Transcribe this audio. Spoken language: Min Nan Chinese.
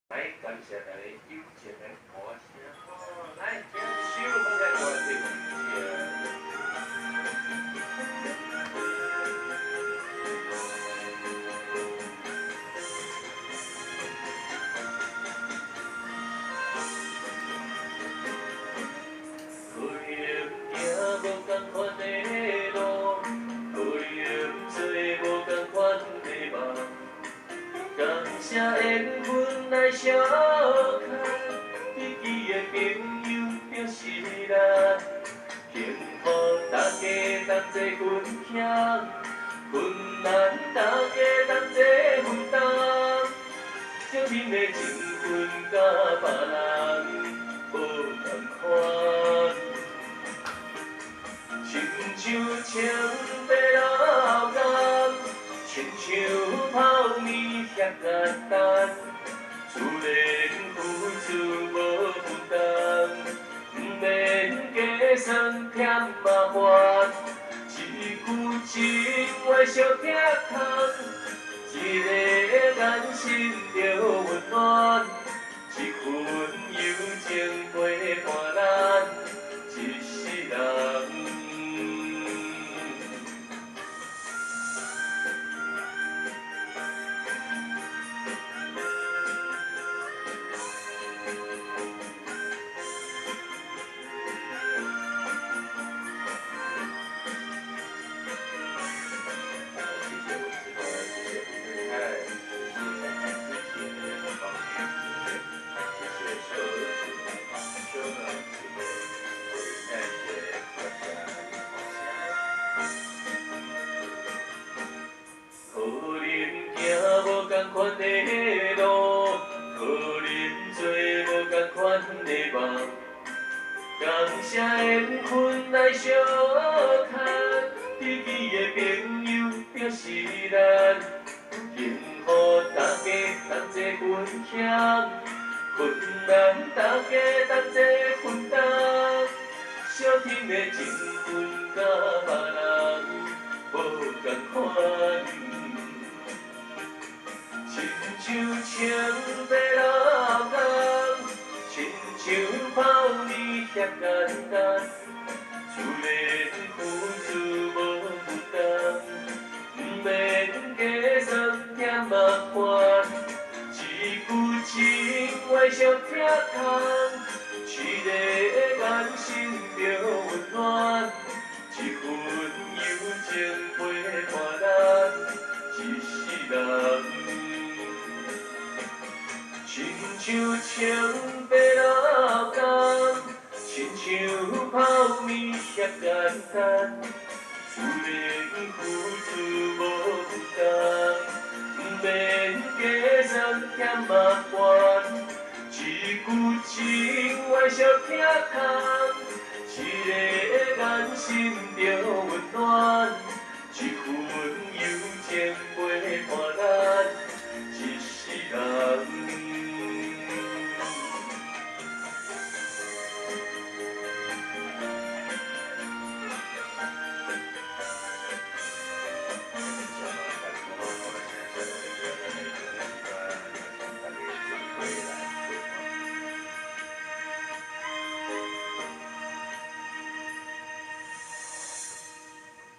來，感謝大家友情的鼓聲哦，來，將手放在我的面前。可能行無仝款的路，可能做無仝款的夢。感謝緣分來相牽，知己的朋友就是咱。幸福大家同齊分享，困難大家同齊分擔。相親的情分佮別人無仝款，親像穿白老工，親像泡麵遐簡單，自然付出無負擔，毋免計算添麻煩，一句情話相疼痛，一个眼神就溫暖，一份友情陪伴咱一世人。謝謝文志哥，謝謝吳太太，謝謝之前方玉，謝謝小兒子、小兒子，謝謝大家的可能行無仝款的路，可能做無仝款的夢。感謝緣分來相牽，知己的朋友就是咱。幸福大家同齊分享，困難大家同齊分擔。相挺的情分佮別人無仝款，親像穿白老工，親像泡麵遐簡單，自然付出無負擔，毋免計算添麻煩，一句情話相疼痛，一个眼神就溫暖，一份友情陪伴咱一世人。親像穿白老工，親像泡麵遐簡單，自然付出無負擔，毋免計算添麻煩，一句情話相疼痛，一个眼神就溫暖，一份友情陪